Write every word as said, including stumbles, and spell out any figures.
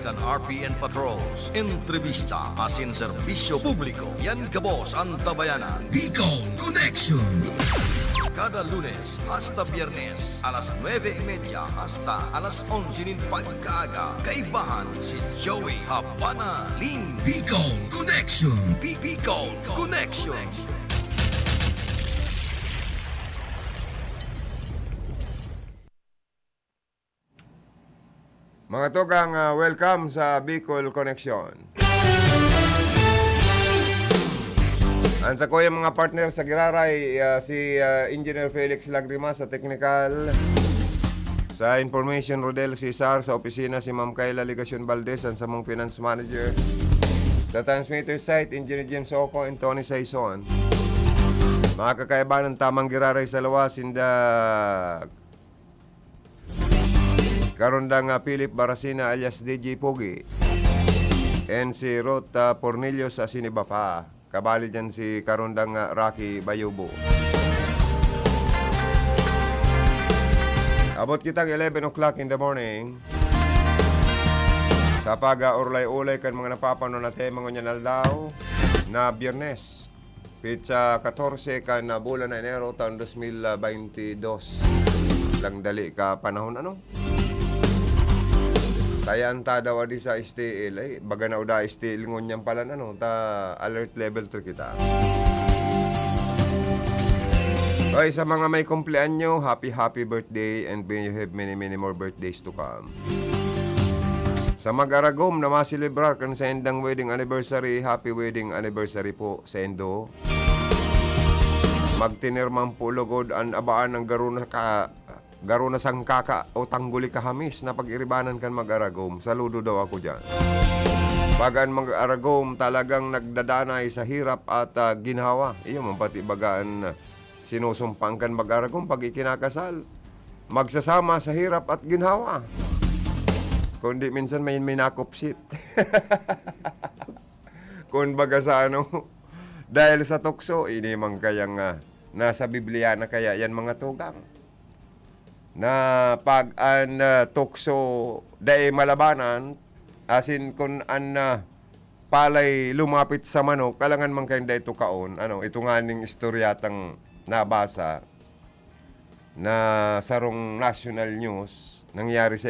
kan R P N Patrols, entrevista asin serbisyo publiko. Yan gabos an Tabayanan. Bicol Connection. Kada Lunes hasta Biyernes, alas nuebe y media hasta alas onse nin pagkaaga, kaibahan si Joey Habana Lim. Bicol Connection. Bi- Bicol Connection. Mga tugang, ah, welcome sa Bicol Connection. Ang sakuyang mga partner sa giraray, ah, si, ah, Engineer Felix Lagrimas sa teknikal. Sa information, Rodel Cesar, sa opisina si Ma'am Kayla Legacion Valdez, ang samong finance manager. Sa transmitter site, Engineer James Oco and Tony Saison. Mga kakaibahan, tamang giraray sa luwas, sinda Karundang, ah, Philip Baracina alias D J Pogi. And si Ruth, ah, Pornilio sa Siniba pa. Kabali dyan si Karundang, ah, Rocky Bayubo. Abot kitang eleven o'clock in the morning. Sa pag-aurlay-ulay kan mga napapanon na tema ngunyan aldaw na Biyernes. Petsa katorse kan, ah, bulan na Enero, taon dos mil baynte dos. Lang dali ka panahon, ano? Tayan ta daw adi sa S T L. Ay, baga na uda S T L ngunyan pala, ano? Ta alert level three kita. Oy, sa mga may kumpleanyo, happy, happy birthday and may you have many, many more birthdays to come. Sa mag-aragom na maselebrar kan saindang wedding anniversary, happy wedding anniversary po saindo. Magtener man po lugod an abaan ng garo na ka, garo na sangkaka o tangguli kahamis na pag-iribanan kan mag-aragom. Saludo daw ako diyan. Pag an mag-aragom talagang nagdadanay sa hirap at, ah, ginhawa. Iyo man pati baga an sinusumpang kan mag-aragom pag ikinakasal. Magsasama sa hirap at ginhawa. Kundi minsan may, may nakupsit. Kun baga sa ano, dahil sa tukso, ini man kayang, ah, nasa Biblia na kaya yan, mga tugang. Na pag an, ah, tukso dai malabanan, asin kun an, ah, palay lumapit sa manok, alangan man kayong dai tukaon. Ano, ito nga ning istoryatang nabasa na sarong national news, nangyari sa